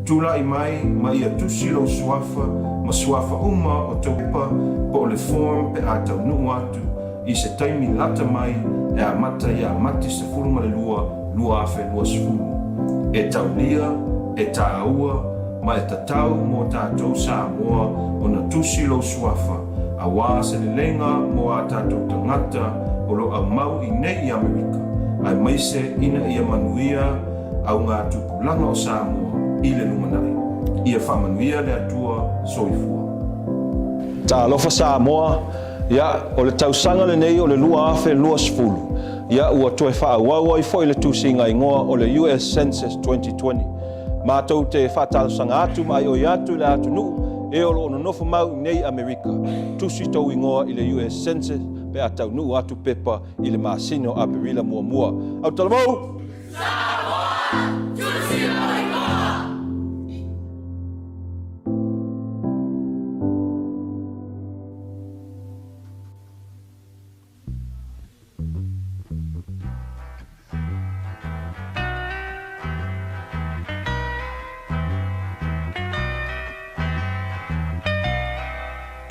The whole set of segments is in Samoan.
Tulai mai ma ia tusi lou suafa ma suafa uma o tou pepa po o le form pe a taunuu atu i se taimi lata mai e amata ia Mati 12, 2020. E taulia, e tāua, ma e tatau mō tātou Samoa ona tusi lou suafa auā se leleiga mō ā tātou tagata o lo aumau i nei i Amerika, aemaise ina ia manuia augatupulaga o Samoa i le lumanai. Ia faamanuia le Atua. Soifua. Talofa Samoa, ia, o le tausaga lenei o le 2020, ia ua toe faaauau ai foi le tusiga igoa o le US Census 2020. Matou te faatalosaga atu ma aioi atu i le atunuu e o lo o nonofo mau i nei Amerika, tusi tou igoa i le US Census pe a taunuu atu pepa i le masina o Aperila muamua. Autalavou! Samoa! Tusi lou igoa!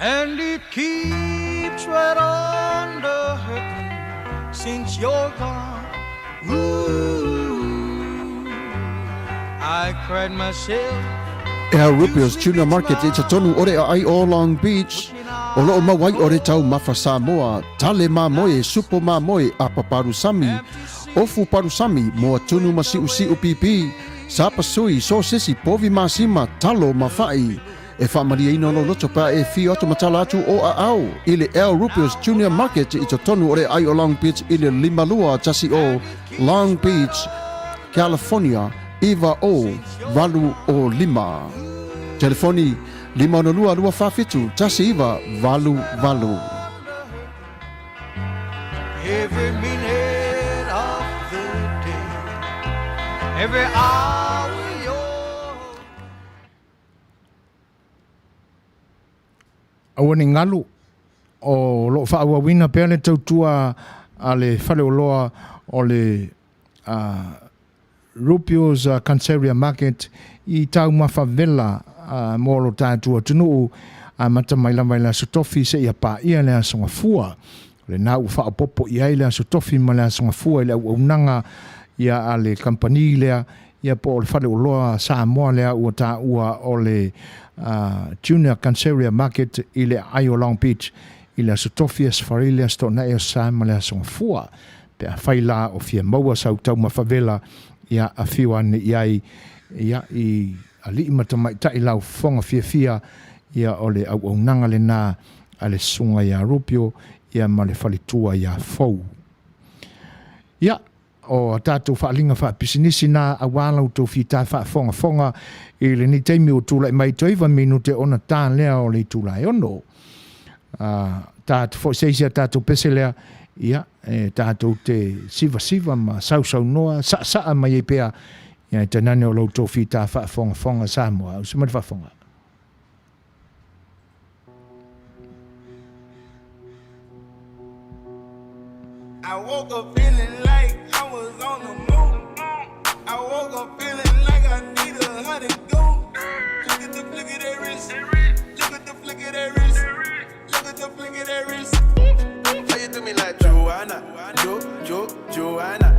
And it keeps right on the hurting since you're gone. Ooh, I cried myself. Al Rupio's Tuna Market i totonu o le aai o Long Beach, o loo mau ai o le taumafa Samoa, tale mamoe, supo mamoe, apa palusami, ofu palusami, moa tunu ma siusiu pipi, sapasui, sosesi, povi masima, talo ma fa'i. E faamalieina lou loto pe a e fio atu ma tala atu o aao i le Al Rupio's Junior Market i totonu o le aai o Long Beach i le 5210 Long Beach, California 90805. Telefoni 562 247 1988. Every minute of the day, every hour you're Aua ne galu, o lo o faaauauina pea le tautua a le faleoloa o le Rupio's Canceria Market i taumafa vela mo lo tatou atunuu, amata mai lava i le Aso Tofi seia paia le Aso Gafua. O lena ua faaopoopo i ai le Aso Tofi ma le Aso Gafua i le auaunaga ia a le kamupani lea, ia po o le faleoloa Samoa lea ua taua o le Junior Canceria Market i le aai o Long Beach i le Aso Tofi, Aso Faraile, Aso Toonai, Aso Sa ma le Aso Gafua. Pe afai la o fia maua sau taumafa vela, ia afio ane i ai, ia i alii ma tamaitai laufofoga fiafia, ia o le auaunaga lena a le susuga ia Rupio, ia ma le faletua ia Fou. Ia, o a tatou faaaliga faapisinisi na aua la outou fita faafogafoga i lenei taimi ua tulai mai toe 9 minute ona ta lea o le itula e 6. Ta atu foi se isi a tatou pese lea, ia, e tatou te sivasiva ma sausaunoa, saasaa mai ai pea, ia e tainane o la outou fita faafogafoga Samoa. Usu mai le faafofoga. I woke up feeling like I was on the moon. I woke up feeling like I need a honey goon. Look at the flick of that wrist. Look at the flick of that wrist. Look at the flick of that wrist. Why you do me like Joanna? Jo, Jo, Joanna.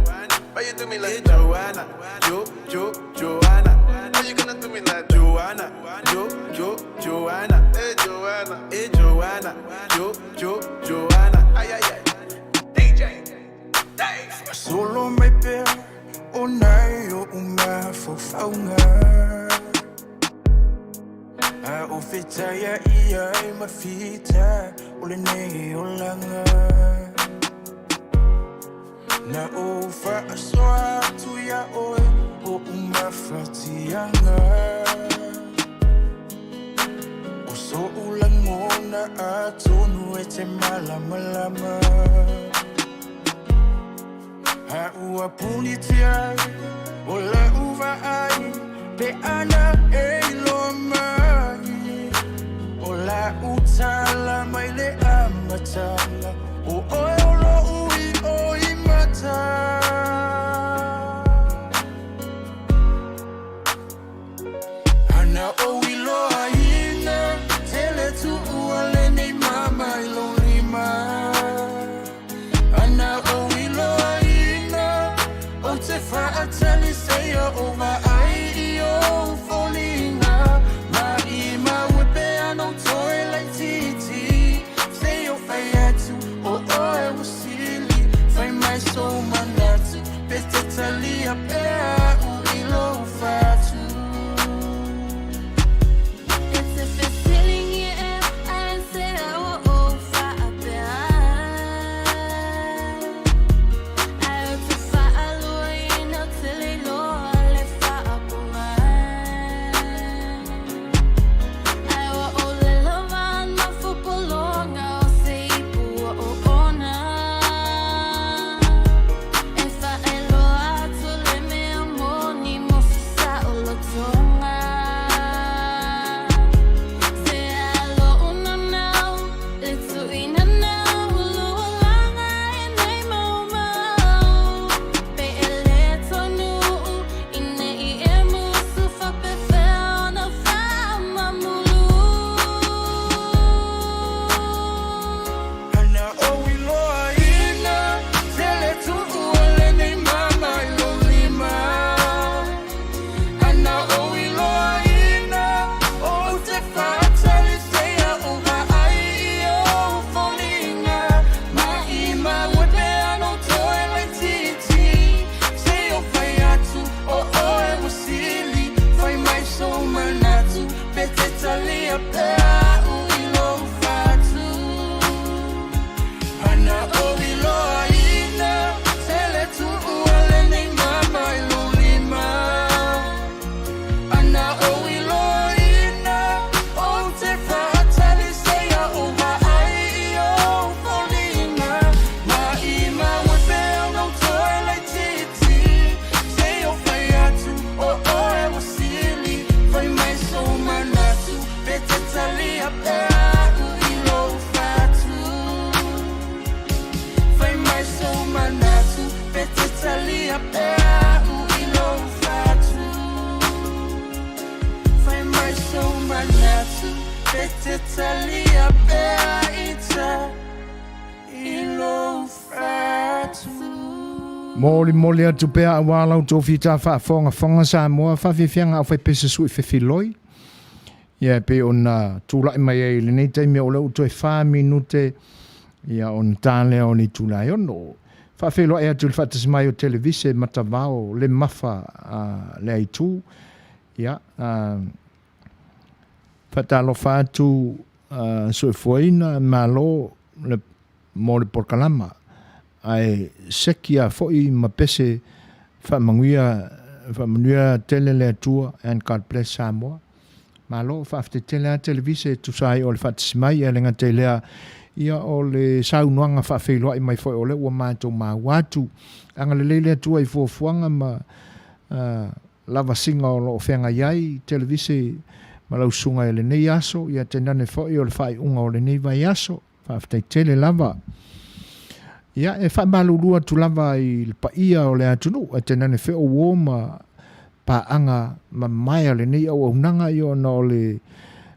Why you do me like Joanna? Jo, Jo, Joanna. Why you gonna do me like Joanna? Jo, Jo, Joanna. Hey, Joanna. Hey, Joanna. Jo, Jo, Joanna. Ay, ay, ay. DJ. Dave. Faasolo mai pea o nai oʻu mafaufauga A o fetaiaʻi ai ma fita o lenei olaga Na ou faasoa atu iā oe oʻu mafatiaga O soʻu lagona atonu e te malamalama A ua punitia o la'u vaai pe ana e iloa mai O la'u tala mai le amataga O oe o lo'u i'o i mata. Ana ou iloaina Tele tuua lenei mama i lou lima Ana ou iloaina Ou te faataliseia o vaai i ou foliga Maimau e pe ana ou toe laitiiti Sei ou fai atu o oe ua sili Fai mai sou manatu Pe te talia pea a'u i lou fatu. E te fesiligia ea aisea ua ou faapea Ai ou te faaluaina ou te le iloa le faapoga Ai ua ʻōlelo ma pologa o se ipu ua oona E faailoa atu le mea moni mo se saolotoga Se alo nanau le tuuina nau lualaga e nei maumau Pe e le taunuu i nei e musu faapefea ona faamamulu. Ana ou iloaina Tele tuua lenei mama i lou lima Ana ou iloaina Ou te faataliseia ou vaai i ou foliga Maimau e pe ana ou toe laitiiti Sei ou fai atu o oe ua sili Fai mai sou manatu Pe te talia pea a'u i lou fatu Ana ou iloaina Tele tuua lenei mama i lou lima Ana ou iloaina Ou te faataliseia ou vaai i ou foliga Maimau e pe ana ou toe laitiiti Sei ou fai atu o oe ua sili Fai mai sou manatu Pe te talia pea a'u i lou fatu Fai mai sou manatu Pe te talia pea a'u i lou fatu Fai mai sou manatu Pe te talia pea ita i lou fatu. Molimoli atu pea aua lau tou fita faafogafoga Samoa faafiafiaga aufaipese sui fefiloi. Ia e pei ona tulai mai ai i lenei taimi o lea ua toe 4 minute ia ona ta lea o le itula e 6. Faafeiloai atu i le faatasi mai o Televise Matavao le mafa a lea itu. Ia, faatalofa atu soifuaina malo le mo le polokalama ae seki a foi ma pese faamanuia faamanuia tele le Atua and God bless Samoa. Malo faafetai tele a Televise e tusa ai o le faatasi mai ae le gata i lea ia o le saunoaga faafeiloai mai foi o lea ua matou maua atu. Agalelei le Atua i fuafuaga ma lavasiga o lo o feagai ai Televise ma lau susuga i lenei aso ia tainane foi o le faaiuga o lenei vaiaso. Faafetai tele lava. Ia, e faamalulu atu lava i le paia o le atunuu, ae tainane fe o uo ma paaga mamae a lenei auaunaga, ia ona o le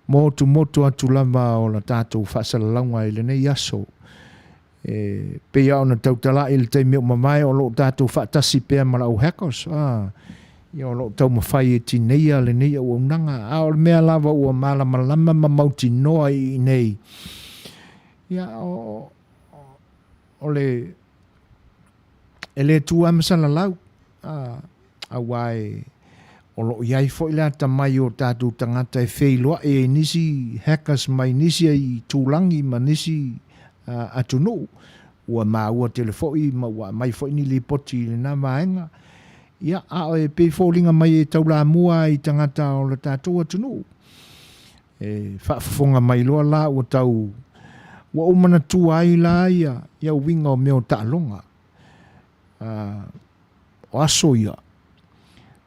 motumotu atu lava o la tatou faasalalauga i lenei aso. E pei lava ona tautalai i le taimi o mavae o lo o tatou faatasi pea ma le au hackers, a, ia o lo o taumafai e tineia lenei auaunaga. A o le mea lava ua malamalama ma mautinoa i inei, ia, o, o le, e le tu lava ma salalau, a, aua e, o lo o i ai foi le atamai o tatou tagata e feiloai ai nisi hackers mai nisi itulagi ma nisi atunuu. Ua maua tele foi ma ua aumai foi ni lipoti i lena vaega. Ia, a o e pei foliga mai e taulamua i tagata o le tatou atunuu. E faafofoga mai loa la ua tau, ua ou manatua ai la ia, ia uiga o mea o taaloga. O aso ia,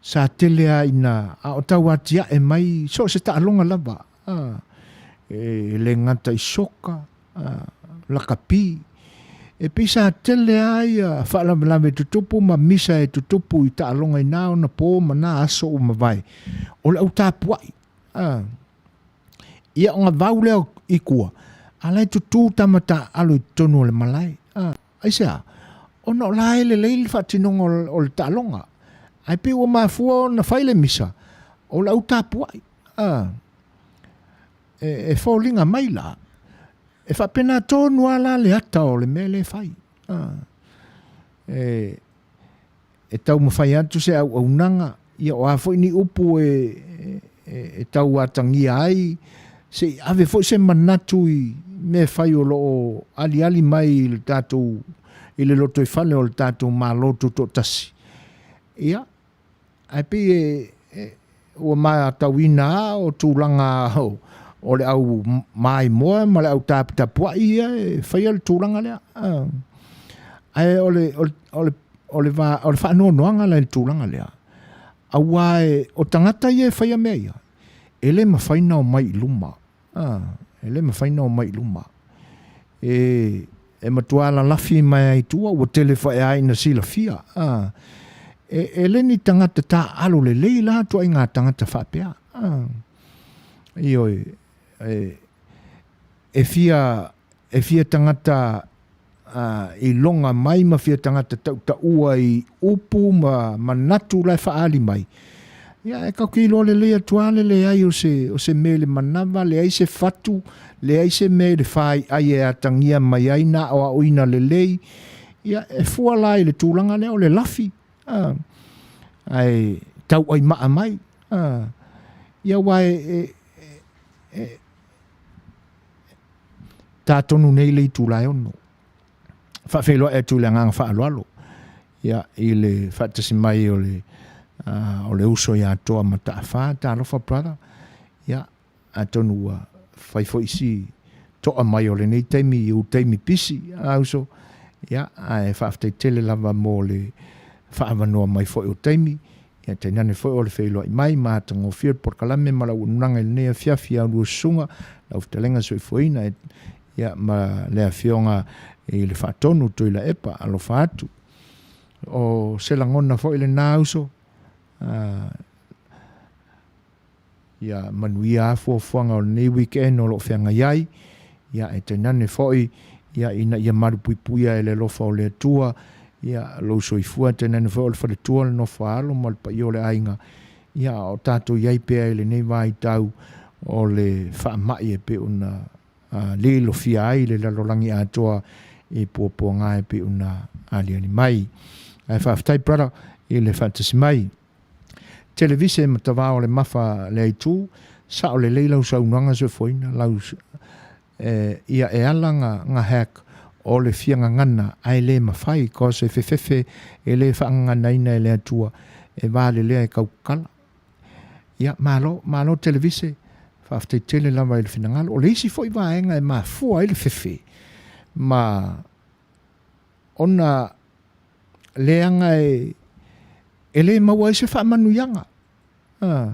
sa tele lava ina, a o tau atiae mai so o se taaloga lava, e le gata i soka, lakapi. E pei sa tele lava ia faalavelave tutupu ma misa e tutupu i taaloga i na ona po ma na aso ua mavae. O le au tapuai. A. Ia ona vau lea i tua, a la e tutū tama taaalo i totonu o le malae. A. Aisea? Ona o la e lelei le faatinoga o le taaloga. Ae pei ua mafua ona fai le misa, o le au tapuai. A. E, e foliga mai la, e faapena tonu lava la le ata o le mea lea e fai. A. E, e taumafai atu se auaunaga, ia o a foi ni upu e, e, e tau atagia ai, se i ave foi se manatu i mea fai o lo o aliali mai i le tatou i le lotoifale o le tatou Malo Tutoatasi. Ia, ae pei e, e ua matauina lava o tulaga o, o le au maimoa ma le au taputapuai ia e faia le tulaga lea. Ae o le, o le, o le, o le, va, o le faanoanoaga la i le tulaga lea, aua e, o tagata ia e faia mea ia, e le mafai ona omai i luma. A, e le mafai ona omai i luma. E, e matua lalafi mai ai tua, ua tele fae ai ina silafia. A, e, e le ni tagata taaalo lelei la ituaiga tagata faapea. A, ioe, e, e fia, e fia tagata iloga mai ma fia tagata tautaua i upu ma manatu la e faaali mai, ia e tatou te iloa lelei atu lava le leai o se, o se mea i le manava, leai se fatu, leai se mea i le faiai e atagia mai ai na aoaoina lelei. Ia e fua la i le tulaga lea o le lafi, a, ae tauai maa mai, a, ia aua e, e, e, Tā tonu nei le itula e 6. Faafeiloai atu i le agaga faaaloalo ia, i le faatasi mai o le, uh, o le uso ia Toa Mataafa, talofa brother. Ia, atonu ua fai foi si toa mai o lenei taimi i u taimi pisi, a uso. Ia, ae faafetai tele lava mo le faaavanoa mai foi o taimi. Ia tainane foi o le feiloai mai ma atagofie le polokalame ma lau anunaga i lenei afiafi i a lua susuga, lau fetalaiga soifuaina ia ma le afioga i le Faatonu Tuilaepa, alofa atu. O se lagona foi lena uso, Ia manuia a fuafuaga o lenei weekend o lo o feagai ai, ia e tainane foi ia ina ia malupuipuia e le alofa o le Atua ia lou soifua, tainane foi o le faletua, le nofo a alo ma le paia o le aiga, ia a o tatou i ai pea i lenei vaitau o le faamai e pei ona lilofia ai le lalolagi atoa i puapuaga e pei ona aliali mai. Ae faafetai brother i le faatasi mai. Televise ma tavao o le mafa lea itu, sao lelei lau saunoaga soifuaina, lau e, ia e ala nga, nga hack o le fia gagana ae le mafai cause e fefefe e le faagaganaina e le Atua e valelea e kaukala. Ia, malo, malo Televise, faafetai tele lava i le finagalo. O le isi foi vaega e mafua ai le fefe ma ona leaga e, e le maua ai se faamanuiaga. A,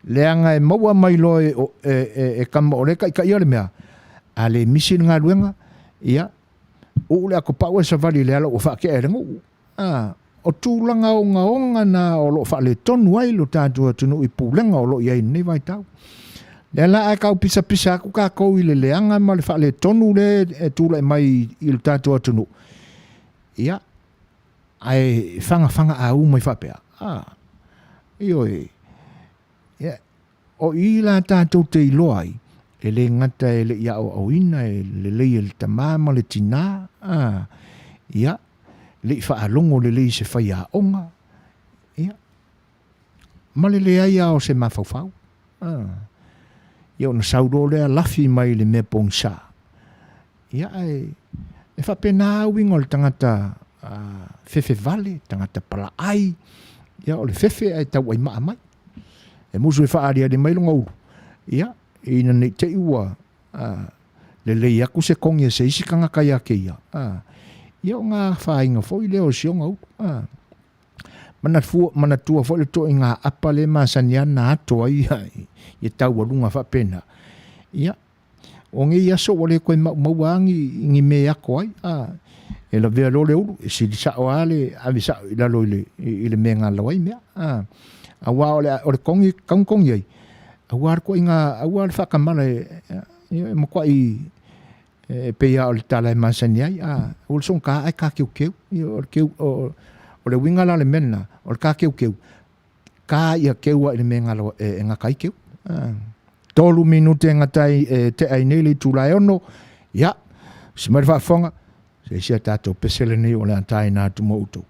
leaga e maua mai loa e, e, e, e kama o le taitaia le mea, a le misi le galuega, ia, uu le atopau e savali i le ala ua faatea e le nuu. A, o tulaga ogaoga na o lo o faaletonu ai lo tatou atunuu i pulega o lo o i ai i lenei vaitau. Lea la ae tau pisapisa atu tatou i le leaga ma le faaletonu lea e tulai mai i lo tatou atunuu, ia, ae fagafaga au mai faapea, a, ioe, ia, o i la tatou te iloa ai, e le gata e le i aoaoina e lelei e le tamā ma le tinā, a, ia, le i faalogo lelei i se faiaoga, ia, ma le leai lava o se mafaufau. A, ia ona sau loa lea lafi mai i le mea pogisa. Ia, ae e faapena lava uiga o le tagata fefe vale, tagata palaai, ia o le fefe ae tauai maa mai. E musu e faaaliali mai lona ulu, ia, ina ne i te i ua lelei atu se kogi a se isi tagata ia te ia, ia o na afaina foi lea o si ona ulu. Manatua foi le toaiga apa lea e masani lava ona ato ai ia taualuga faapena. Ia, o nei aso ua le toe maumaua lava ni, ni mea e ato ai. A, e lavea loa le ulu, e sili sao lava le ave sao i lalo i le, i le mea e galau ai mea. A, aua o le, o le kogi, tau na kogi ai. Aua le koiga, aua le faatamala e, e matuai e pei lava o le tala e masani ai, a, aua le soona ae takeukeu. O le keu, o, o le uiga la o le mea lena, o le takeukeu, ta ia keu ai i le mea e galo, e, e gata ai keu. A, tolu minute e gata ai, e tea ai nei le itula e ono, ia, usi mai le faafofoga, se i sia tatou pese lenei o le a taina atu mo outou.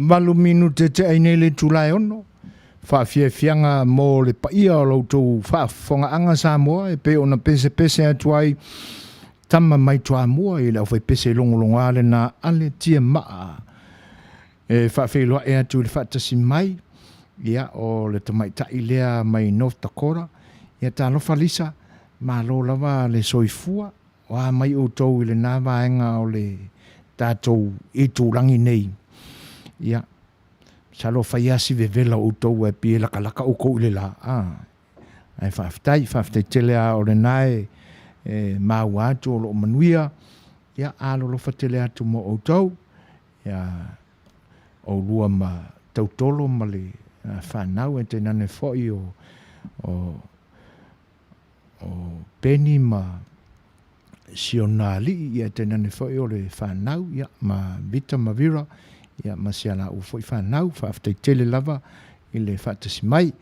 Valu minute tea i nei le itula e ono. Faafiafiaga mo le paia o la outou faafofogaaga Samoa e pei ona pesepese atu ai tama mai Toamua i le aufaipese logologoa lena a le Tiamaa. E faafeiloai atu i le faatasi mai, ia, o le tamaitai lea mai North Dakota. Ia, talofa Lisa, malo lava le soifua, o a mai outou i lena vaega o le tatou itulagi nei. Ia, masalo fai lava si vevela o outou ae pei e lakalaka outou i le la, a. Ae faafetai, faafetai tele lava o lena e, e maua atu o lo o manuia. Ia, alolofa tele atu mo outou. Ia, oulua ma Tautolo ma le fanau, ae tainane foi o, o, o Peni ma si ona alii, ia tainane foi o le fanau, ia, ma Vita ma Vira, ia, ma si a laua foi fanau. Faafetai tele lava i le faatasi mai.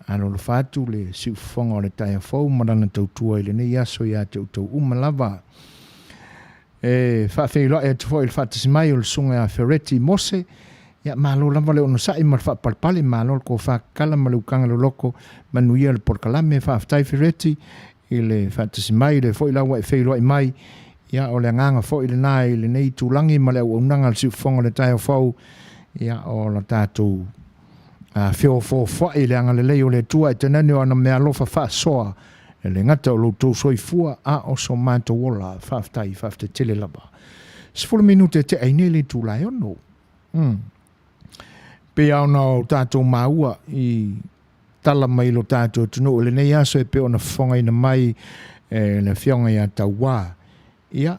Alolofa atu le siufofoga o le taeao fou ma lana tautua i lenei aso ia te outou uma lava. E faafeiloai atu foi i le faatasi mai o le Susuga ia Fereti Mose. Ia, malo lava le onosai ma le faapalepale, malo le tofa tatala ma le utaga loloko, manuia le polokalame. Faafetai Fereti i le faatasi mai, o lea foi la ua e feiloai mai. Ia, o le agaga foi lena i lenei itulagi ma le auaunaga a le Siufofoga o le Taeao Fou, ia, o la tatou feofoofoai i le agalelei o le Atua e tainane o ana meaalofa faasoa E le gata o lo outou soifua, a o so matou ola. Faafetai, faafetai tele lava. 10 minute e tea ai nei le itula e 6. Mm. Pei lava ona o tatou maua i tala mai lo tatou atunuu i lenei aso e pei ona fofogaina mai e le afioga ia Tauā. Ia,